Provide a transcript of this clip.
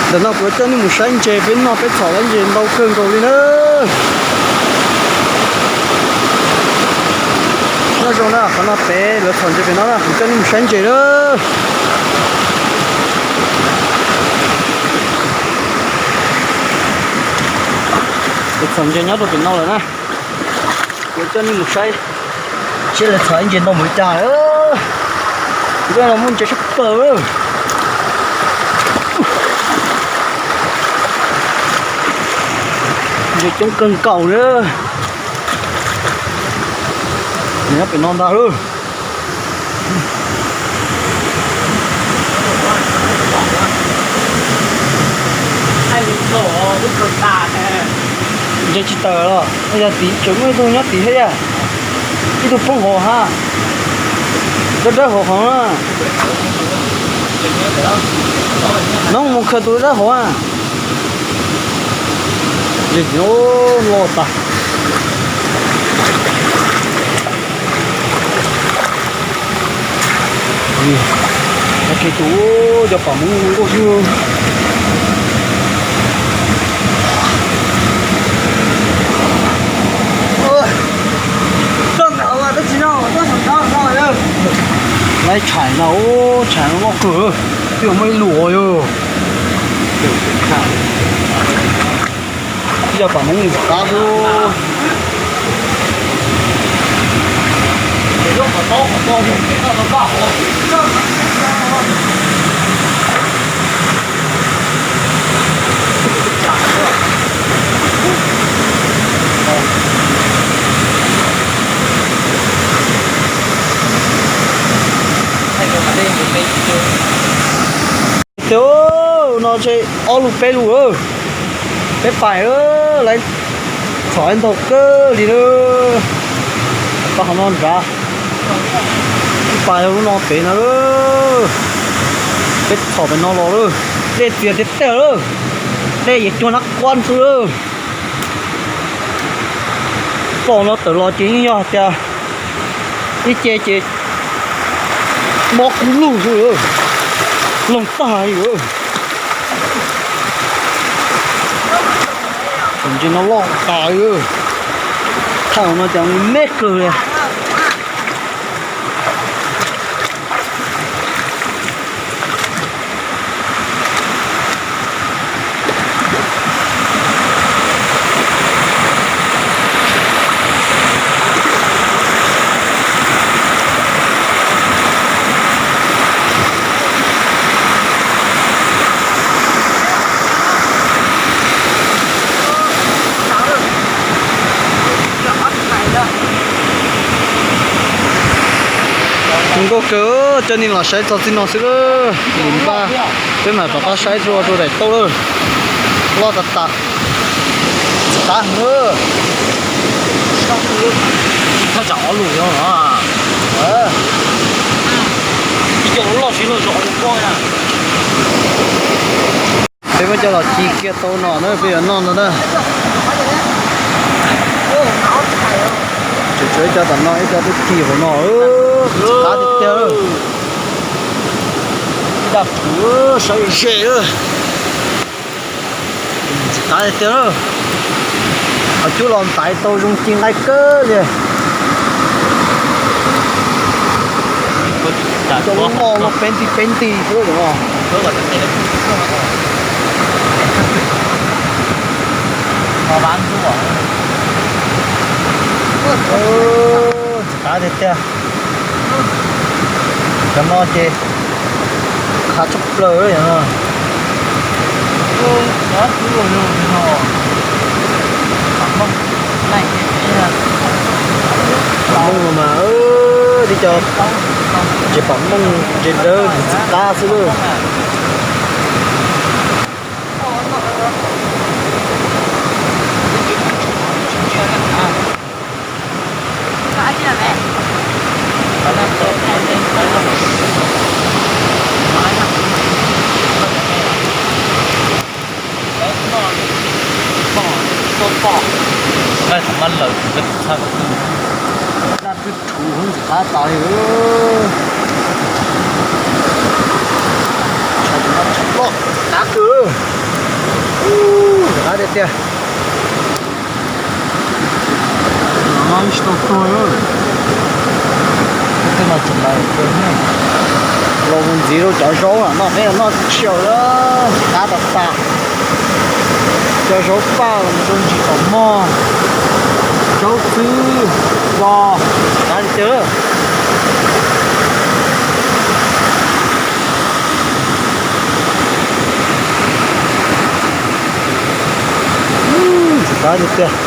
Ntawm no kuv coj nej mus saib ntses peb noj peb txhom lawm, ntses ntau kawg nkaus li na. Nyob zoo na, qhov no pem lawv txhom ntses pem no na, kuv coj nej mus saib ntses na. Lawv txhom ntses nyob rau pem no lawm na. Kuv coj nej mus saib, saib lawv txhom ntses ntau npaum li cas. Kuv no muaj ntses tshaj plaws. Ntses coob kawg nkaus li. Nyob pem no ntag lauj. Ntses tsis tawm los yog tid tseem muaj ib tug nyob tid thiab yam. Ib tug poob hauv hab. Dawb dawb hauv qhov na. Nov mus khaws tus dawb hauv a. Loj tas. Tus cov pam Hmoob nkauj xwb. Laib tshais no, tshais no loj kawg, twb muaj ib lus yog. Twb yog pam Hmoob ntxim qab xwb. Tus no ntshe ob lus peb lus, peb pais lawm, txhom ntau kawg li na. Tau qhov no nrad, pais lub no pem no, peb txhom pem no los lawm. Dej txias tiag tiag lawm, dej yuav cuag nab quab xwb lawm. Pom no tawm los ces yeej yog hais tias ib ce ces mob kub lug xwb, loog tag li. Tus ntses no loj tas li, thaj no ces me kawg li. Zoo nkauj kawg, coj nej los saib txog txij no xwb lawm. Lim npaj peb mam rov qab saib dua rau daim tauj lawm. Loj tas tas. Txi qab heev. Thaj tsam ob lus yog. Ib co loj siab loj zog lus poj na. Peb muab coj los ci kiag tau no na, peb yuav noj no na. Tseem tshuav ib co tom no, ib co twb ci hauv no. Qab tiag tiag. Daj kuv saib ze. Ntxim qab tiag tiag. Ho cub los ntxaiv tau zoo ci nqaij kawg li. Cov lub no no peb nti peb nti xwb os. Ntxim qab tiag tiag. Cov no ces qab tshaj plaws yog no. Pam Hmoob no mas, tib co ntses pam Hmoob ntses dawb ntxim qab xwb lawm. Nqaij thaum mab lawm, daj twb rhuv ntxim qab tas li. Loj qab kawg. Qab tiag tiag. Tsis tau tuag. Tej no tseem lawv los mus ntxiv rau cov zaub noj, peb noj tsis tau lawm, qab tas tas. Cov zaub paj los rau ntsis tom mog, zaub txwb, vos, qab tiag tiag. Qab tiag tiag.